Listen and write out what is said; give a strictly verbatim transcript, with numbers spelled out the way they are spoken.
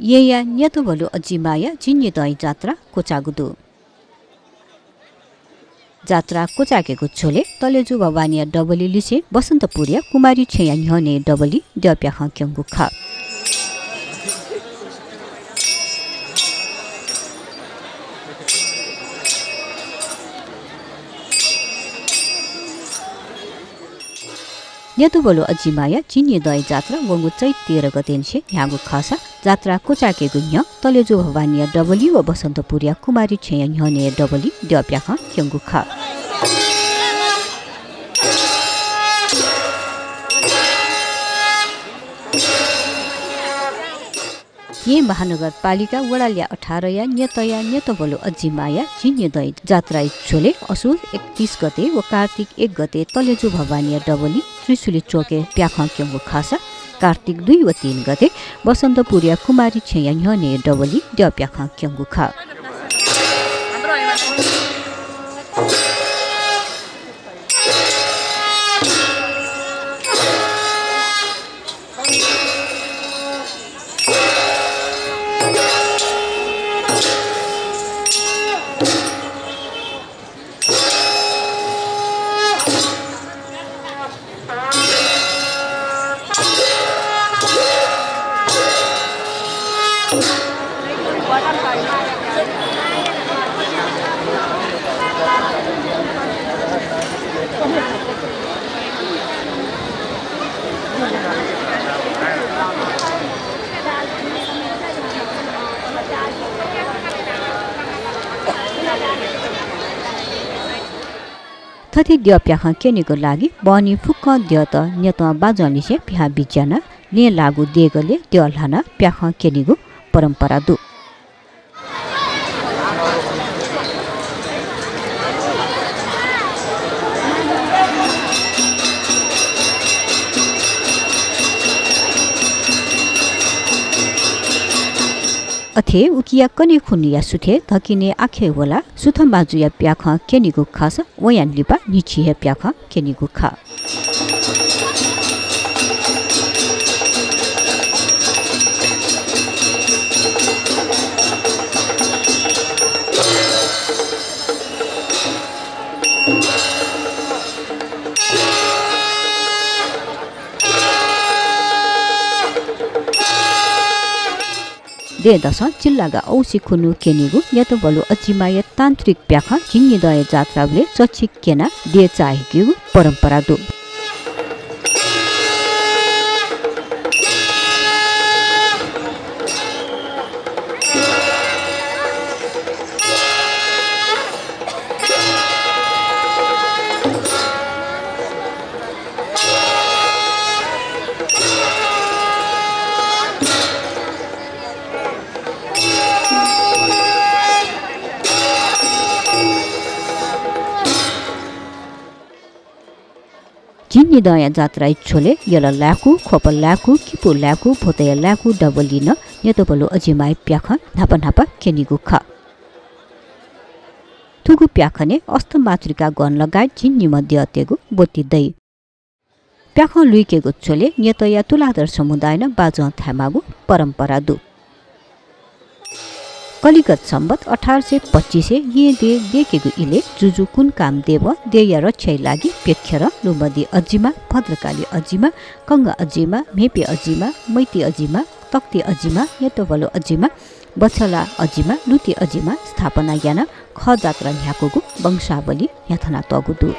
येँया न्यतभलु अजिमाया झिंनिदँया जात्रा क्वचाःगु दु। जात्रा क्वचाय्केगु झ्वलय् तलेजु भवानीया डबली लिसें बसन्तपुरया कुमारी छेँया न्ह्यःने डबली द्यःप्याखं क्यंगु खः। न्यतभलु अजिमाया झिंनिदँया जात्रा वंगु चैत तेह्र गतेनिसें न्ह्याःगु खःसा जात्रा क्वचाय्केगु न्ह्यः तलेजु भवानीया डबली व बसन्तपुरया कुमारी छेँया न्ह्यःने डबली द्यःप्याखं क्यंगु खः। येँ महानगरपालिका वडा ल्याः अठारया न्यतया न्यतभलु अजिमाया झिंनिदँया जात्राया झ्वलय् असोज एकतीस गते व कार्तिक एक गते तलेजु भवानीया डबली त्रिशुली चोकय् प्याखं क्यंगु खःसा कार्तिक दुई व तीन गते बसन्तपुरया कुमारी छेँया न्ह्यःने डबली द्यःप्याखं क्यंगु खः। थथे द्यःप्याखं क्यनेगु लागि बहनी फुक्कं द्यःत न्यतं बाजंलिसें पिहां बिज्यानाः लँय् लाःगु देगलय् द्यः ल्हानाः प्याखं क्यनेगु परम्परा दु। अथे उकिया कन्हय् खुन्हुया सुथय् धकिंनिया आखय् वलाः सुथ माजुया प्याखं क्यनीगु खःसा वयां लिपा न्हिच्छि हे प्याखं क्यनीगु खः। दँय्‌दसं चिल्लागा औंसी खुन्हु क्यनीगु न्यतभलु अजिमाया तान्त्रिक प्याखं झिंनिदँया जात्राबलय् चच्छि क्यनाः दँय् चाःहिकेगु परम्परा दु। झिंनिदँया जात्राया झ्वलय् यल लाय्‌कू, ख्वप लाय्‌कू, किपू लाय्‌कू, भ्वतया लाय्‌कू डबली नं न्यतभलु अजिमाया प्याखं न्हापा न्हापा क्यनीगु खः। थुगु प्याखनय् अष्टमातृका गण लगायत झिंनिम्ह द्यःतय्‌गु ब्वति दइ। प्याखं लुइकेगु झ्वलय् न्यतया तुलाधर समुदायं नं बाजं थायेमाःगु परम्परा दु। कलिगत संवत् अठार सय पच्चिसय् येँ देय् दय्‌केगु इलय् जुजु कुनकाम देवं देय्‌या रक्षाया लागि प्यखेरं लुमदी अजिमा, भद्रकाली अजिमा, कंगा अजिमा, म्हेपे अजिमा, मैती अजिमा, तक्ति अजिमा, न्यतभलु अजिमा, बछला अजिमा, लुति अजिमा स्थापना यानाः खः जात्रा न्ह्याकूगु वंशावली न्ह्याथनातःगु दु।